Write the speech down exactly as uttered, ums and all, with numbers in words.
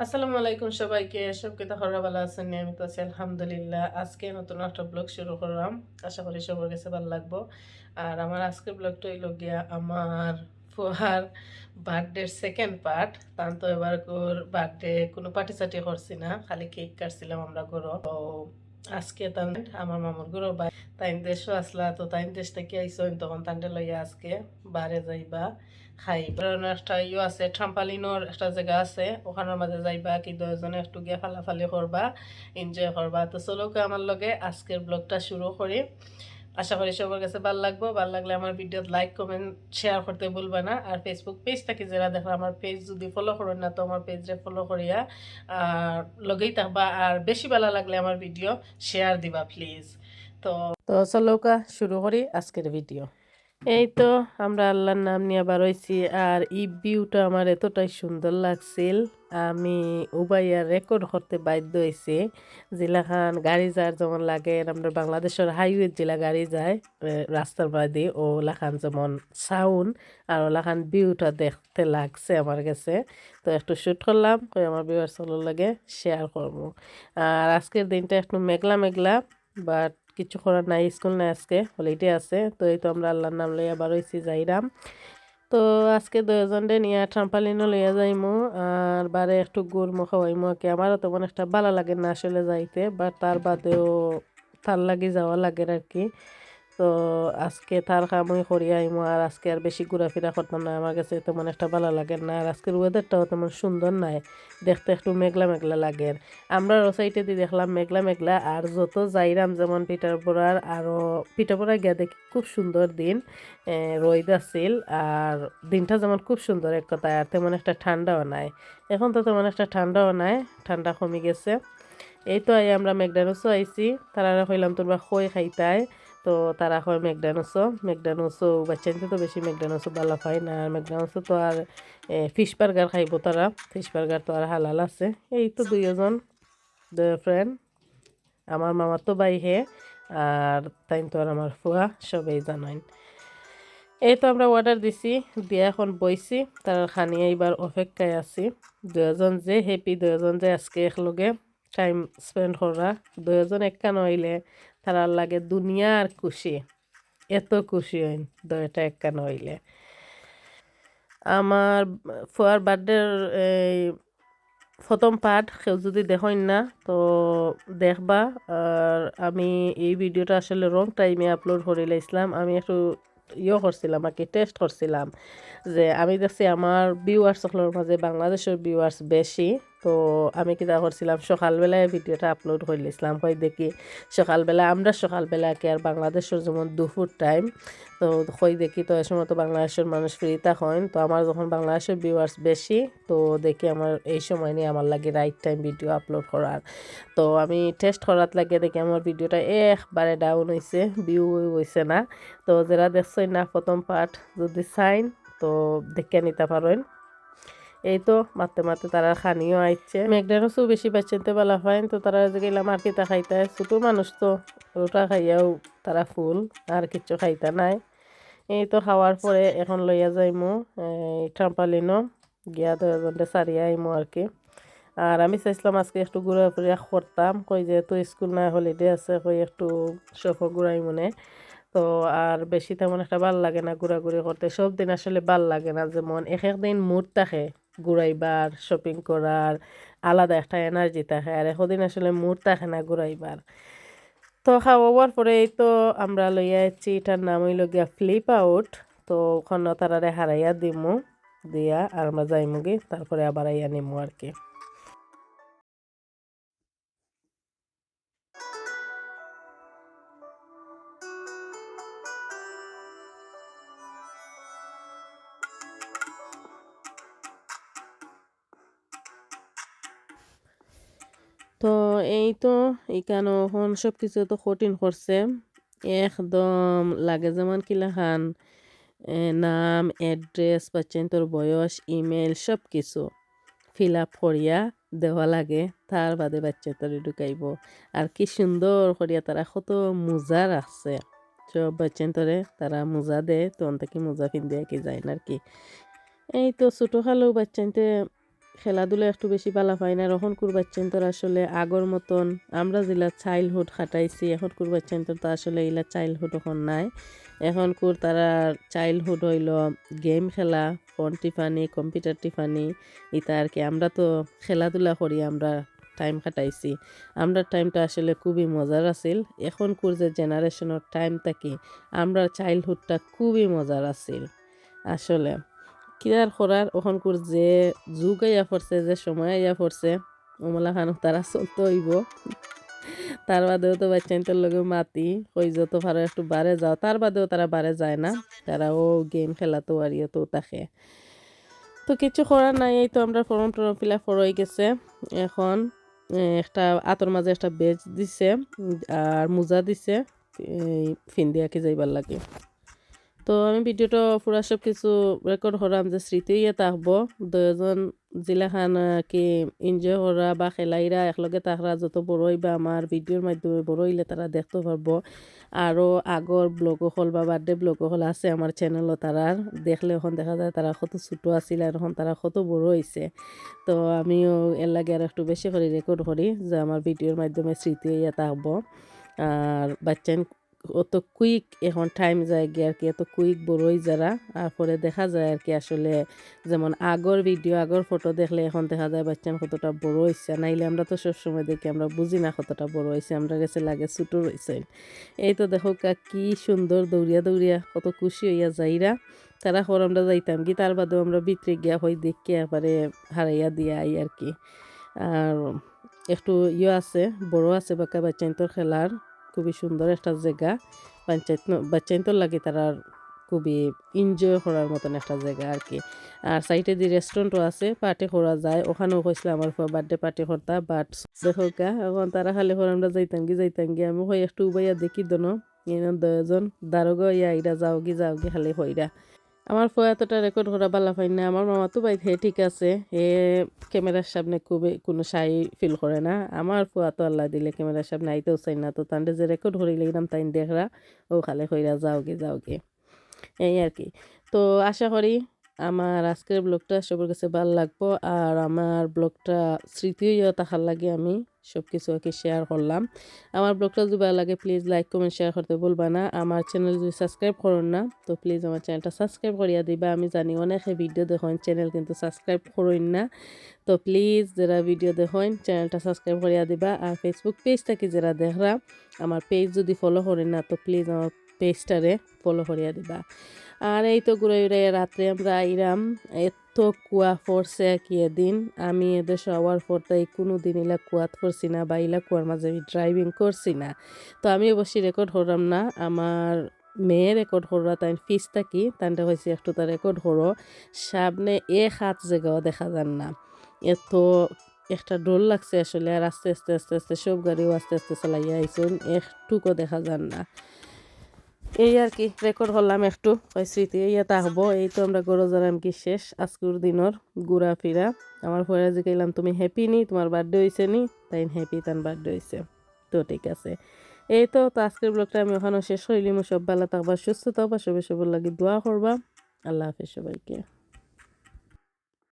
আসসালামু আলাইকুম সবাইকে, সব কিতা খবর, ভালা আছইন নি? আমি তো আছি আলহামদুলিল্লাহ। আজকে নতুন একটা ব্লগ শুরু করলাম, আশা করি সবার কাছে ভালা লাগবো। আর আমার আজকের ব্লগটা অইলো গিয়া আমার ফুয়ার বার্থডের সেকেন্ড পার্ট। তান তো এবার ওর বার্থডে কোনো পার্টি সার্টি করছি না, খালি কেক কাটছিলাম আমরা ঘরো। তো আজকে তান আমার মামুর ঘরো বা-, তাইন দেশো আছলা, তো তাইন দেশ থাকি আইছইন, তখন তানরে লইয়া আজকে বারে যাইবা খাই। কারণ একটা ইয়ে আছে, ট্রাম্পালিনর একটা জাগা আছে, ওখানর মাঝে যাইবা, কি দুইজনে একটু গিয়া ফালাফালি করবা, এনজয় করবা। তো চলো কা আমার লগে আজকের ব্লগটা শুরু করি। আশা করি সবার কাছে ভালা লাগবো। ভালা লাগলে আমার ভিডিওত লাইক, কমেন্ট, শেয়ার করতে ভুলবা না। আর Facebook পেজ থাকি যেরা দেখরা, আমার পেজ যদি ফলো করইন না, তো আমার পেজরে ফলো করিয়া আর লগেই থাকবা। আর বেশি ভালা লাগলে আমার ভিডিও শেয়ার দিবা প্লিজ। তো, তো চলো কা শুরু করি আজকের ভিডিও। এই তো আমরা আল্লাহর নাম নিয়া বারইছি, আর ই ভিউটা আমার এতটাই সুন্দর লাগছিল, আমি উবাইয়া রেকর্ড করতে বাধ্য অইছি। যেলাখান গাড়ি যার যেমন লাগে, আমরা বাংলাদেশর হাইওয়ে যেলা গাড়ি যায়, এ, রাস্তার বাদে ওলাখান যেমন সাউন্ড আর ওলাখান ভিউটা দেখতে লাগছে আমার কাছে। তো একটু শ্যুট করলাম, কই আমার ভিউয়ার্স অকলর লগে শেয়ার করমু। আর আজকের দিনটা একটু মেঘলা মেঘলা, বাট কিছু করার নাই, স্কুল নাই আজকে, হলিডে আছে। তো এই তো আমরা আল্লাহর নাম লইয়া বারইছি যাইরাম। তো আজকে দুইজনরে নিয়া ট্রাম্পালিনও লইয়া যাইমু, আর বারে একটু ঘুরমু, খাওয়াইমু আর কি। আমারও তেমন একটা ভালা লাগে না আসলে যাইতে, বাট তার বাদেও তার লাগি যাওয়া লাগের আর কি। তো আজকে তার কামই করিয়া আইমু, আর আজকে আর বেশি ঘুরাফিরা করতাম না, আমার কাছে তেমন একটা ভালা লাগের না। আর আজকের ওয়েদারটাও তেমন সুন্দর নায়, দেখতে একটু মেঘলা মেঘলা লাগের। আমরা ও সাইডেদি দেখলাম মেঘলা মেঘলা, আর যত যাইরাম যেমন পিঠারপুরার, আরও পিঠারপুরা গিয়া দেখি খুব সুন্দর দিন, এ, রইদ আছিল, আর দিনটা যেমন খুব সুন্দর এক কথায়, আর তেমন একটা ঠান্ডাও নাই। এখন তো তেমন একটা ঠান্ডাও নাই, ঠান্ডা কমি গেছে। এই তো আই আমরা ম্যাকডোনাল্ডসও আইছি, তারারে কইলাম তোমরা কই খাইতায়, তো তারা কয় ম্যাকডোনাল্ডসও। ম্যাকডোনাল্ডসও বাচ্চাইন্তে তো বেশি ম্যাকডোনাল্ডসও ভালা পায় না, আর ম্যাকডোনাল্ডসও তো আর ফিশ বার্গার খাইবো তারা, ফিশ বার্গার তো আর হালাল আছে। এই তো দুইজন, দুই ফ্রেন্ড, আমার মামাতো ভাই হে, আর তাইন তো আর আমার ফুয়া, সবেই জানইন। এই তো আমরা অর্ডার দিছি, দিয়া এখন বইছি, তারার খানি আইবার অপেক্ষায় আছি। দুইজন যে হ্যাপি, দুইজন যে আজকে একলগে টাইম স্পেন্ড করা, দুইজন একখান অইলে তারার লাগে দুনিয়ার খুশি, এত খুশি অইন দুইটা একখান অইলে। আমার ফুয়ার বার্থডের এই প্রথম পার্ট কেউ যদি দেখইন না তো দেখবা। আর আমি এই ভিডিওটা আসলে রং টাইমে আপলোড করিলাইছিলাম, আমি একটু ইয়ে করছিলাম আর কি, টেস্ট করছিলাম যে আমি দেখছি আমার ভিউয়ার্স অকলর মাঝে বাংলাদেশর ভিউয়ার্স বেশি। তো আমি কিতা করছিলাম, সকালবেলায় ভিডিওটা আপলোড করিলাইছিলাম, কই দেখি সকালবেলা, আমরা সকালবেলা কি আর বাংলাদেশর যেমন দুপুর টাইম, তো কই দেখি তো এই সময় তো বাংলাদেশর মানুষ ফ্রি থাকইন, তো আমার যখন বাংলাদেশর ভিউয়ার্স বেশি, তো দেখি আমার এই সময় নি আমার লাগি রাইট টাইম ভিডিও আপলোড করার। তো আমি টেস্ট করাত লাগিয়া দেখি আমার ভিডিওটা একবারে ডাউন অইছে, ভিউ অইছে না। তো যেরা দেখছইন না প্রথম পার্ট, যদি চাইন তো দেখিয়া নিতা পারইন। এই তো মাততে মাততে তারার খানিও আইছে। ম্যাকডোনাল্ডসও বেশি বাচ্চাইন্তে ভালা পাইন, তো তারার যে গেলাম আর কিতা খাইতায়, ছোট মানুষ তো, ওটা খাইয়াও তারা ফুল, আর কিচ্ছু খাইতা নাই। এই তো খাওয়ার পরে এখন লইয়া যাইমু এই ট্রাম্পালিনো, গিয়া দুইজনরে সারিয়া আইমু আর কি। আর আমি চাইছিলাম আজকে একটু ঘুরাফিরা করতাম, কই যেহেতু স্কুল নাই, হলিডে আছে, কই একটু শপও ঘুরাইমু নে। তো আর বেশি তেমন একটা ভালা লাগে না ঘুরাঘুরি করতে, সব দিন আসলে ভালা লাগে না, যেমন এক এক দিন মুড থাকে ঘুরাইবার, শপিং করার, আলাদা একটা এনার্জি থাকে, আর একদিন আসলে মুড থাকে না ঘুরাইবার। তো খাওয়ার পরে এই তো আমরা লইয়া আইছি, এটার নাম অইলো গিয়া ফ্লিপ আউট। তো ওখানো তারারে হারাইয়া দিমু, দিয়া আর আমরা যাইমুগি, তারপরে আবার আইয়া নিমু আর কি। তো এই তো, ইকানো এখন সব কিছু তো কঠিন করছে, একদম লাগে যেমন কিলাখান, এ, নাম, অ্যাড্রেস, বাচ্চাইন্তর বয়স, ইমেইল, সব কিছু ফিল আপ করিয়া দেওয়া লাগে, তার বাদে বাচ্চাইন্তরে ঢুকাইবো। আর কি সুন্দর করিয়া তারা কত মোজা রাখছে, সব বাচ্চাইন্তরে তারা মোজা দেয়, তো অন থাকি মোজা ফিন্দিয়া কি যাইন আর কি। এই তো ছোটো খালো বাচ্চাইন্তে খেলাধুলা একটু বেশি বালা পাইন। আর অখনকুর বাচ্চাইন্তর আসলে আগর মতন আমরা যেলা childhood কাটাইছি, অখনকুর বাচ্চাইন্তর তো আসলে ইলা childhood অখন নাই। অখনকুর তারার childhood অইলো game খেলা, ফোন টিপানি, computer টিপানি, ইতা আর কি। আমরা তো খেলাধুলা করি, আমরা time কাটাইছি। আমরার timeটা আসলে খুবই মজার আছিল। অখনকুর যে generationর time থাকি আমরার childhoodটা খুবই মজার আছিল। আসলে কিতা আর করার, অখনকুর যে যুগ আইয়া পড়ছে, যে সময় আইয়া পড়ছে, অমলাখান তারা চলতে অইবো। তার বাদেও তো বাচ্চাইন্তর লগে মাতি, কই যত পারো একটু বারে যাও, তার বাদেও তারা বারে যায় না, তারাও game খেলাত আর ইয়েত থাকে। তো কিছু করার নাই, এই তো আমরা form টর্ম fill up করা অই গেছে। এখন, এ, একটা আতর মাঝে একটা badge দিছে, উম, আর মোজা দিছে, এই ফিন্দিয়া কি যাইবার লাগি। তো আমি ভিডিওটা পুরা সব কিছু record করাম যে স্মৃতি ইয়ে থাকবো। দুইজন যেলাখান, আহ, কি enjoy করা বা খেলাইরা একলগে থাকরা, যত বড় অইবা আমার ভিডিওর মাধ্যমে বড় অইলে তারা দেখতে পারবো। আরও আগর vlog অকল বা birthday vlog অকল আছে আমার channelও, তারার দেখলে অখন দেখা যায় তারা কত ছোট আছিল আর অখন তারা কত বড় অইছে। তো আমিও এর লাগি আর একটু বেশি করি record করি যে আমার ভিডিওর মাধ্যমে স্মৃতি ইয়ে থাকবো। আর বাচ্চাইন অত quick এখন time যায় গিয়া আর কি, এত quick বড় অই যারা। আর পরে দেখা যায় আর কি আসলে যেমন আগর ভিডিও, আগর ফটো দেখলে এখন দেখা যায় বাচ্চাইন কতটা বড় অইছে। নাইলে আমরা তো সবসময় দেখি, আমরা বুঝি না কতটা বড় অইছে, আমরার গেছে লাগে ছোট রইছে। এই তো দেখো কা কি সুন্দর দৌড়িয়া দৌড়িয়া কত খুশি অইয়া যাইরা। তারা কর আমরা যাইতাম কি, তার বাদেও আমরা ভিতরে গিয়া কই দেখি একবারে হারাইয়া দিয়া আই আর কি। আর একটু ইয়ে আছে, বড় আছে বাক্কা বাচ্চাইন্তর খেলার, খুবই সুন্দর একটা জাগা। বাচ্চাইন-, বাচ্চাইন্তর লাগি তারার খুবই enjoy করার মতন একটা জাগা আর কি। আর সাইডে যে restaurantও আছে, party করা যায়, অখানেও কইছিলা আমার ফুয়া birthday party করতা, but দেখো কা, এখন তারা খালি কর আমরা যাইতাম কি, যাইতাম কি, আমি কই একটু উবাইয়া দেখি দনো, এনে দুইজন দারোগা ইয়া ইরা যাওগি, যাওগি খালি কইরা। আমার ফুয়া এতটা record করা বালা পাইন না। আমার মামাতো ভাই হে ঠিক আছে, হে cameraর সামনে খুবই কোনো shy feel করে না। আমার ফুয়া তো আল্লাহ দিলে cameraর সামনে আইতেও চাইন না, তো তানরে যে record করিলে ইরাম তাইন দেখরা, ও খালি কইরা যাওগি, যাওগি, এই আর কি। তো আশা করি আমার আজকের vlogটা সবার কাছে ভালো লাগবো, আর আমার vlogটা স্মৃতি অইয়া থাকার লাগি আমি সব কিছু আর কি share করলাম। আমার vlogটা যদি ভালো লাগে, please like, comment, share করতে ভুলবা না। আমার channel যদি subscribe করইন না, তো please আমার channelটা subscribe করিয়া দিবা। আমি জানি অনেকে ভিডিও দেখইন, channel কিন্তু subscribe করইন না, তো please যেরা ভিডিও দেখইন, channelটা subscribe করিয়া দিবা। আর Facebook page থাকি যেরা দেখরা, আমার page যদি follow করইন না, তো please আমার pageটারে follow করিয়া দিবা। আর এই তো ঘুরাই উড়াইয়া রাত্রে আমরা আইরাম, এত কুয়া পড়ছে কি এদিন। আমি এদেশো আওয়ার পর তাই কোনো দিন ইলা কুয়াত পড়ছি না বা ইলা কুয়ার মাঝে আমি driving করছি না। তো আমি অবশ্যই record করলাম না, আমার মেয়ে record কররা, তাইন পিছ থাকি, তানরে কইছি একটু তা record করো, সামনে এক হাত জাগাও দেখা যার না। এত একটা ডর লাগছে আসলে। আর আস্তে আস্তে আস্তে আস্তে সব গাড়িও আস্তে আস্তে চালাইয়া আইছইন, একটুকও দেখা যার না। এই আর কি, record করলাম একটু, ওই স্মৃতি ইয়া থাকবো। এই তো আমরা ঘরো যারাম কি শেষ আজকুর দিনর ঘুরাফিরা। আমার ফুয়ারে জিকাইলাম, "তুমি happy নি? তোমার birthday অইছে নি?" তাইন happy, তান birthday অইছে। তো ঠিক আছে, এই তো, তো আজকের vlogটা আমি অখানো শেষ করিলিমু। সব ভালা থাকবা, সুস্থ থাকবা, সবে সবার লাগি দোয়া করবা। আল্লাহ হাফেজ সবাইকে।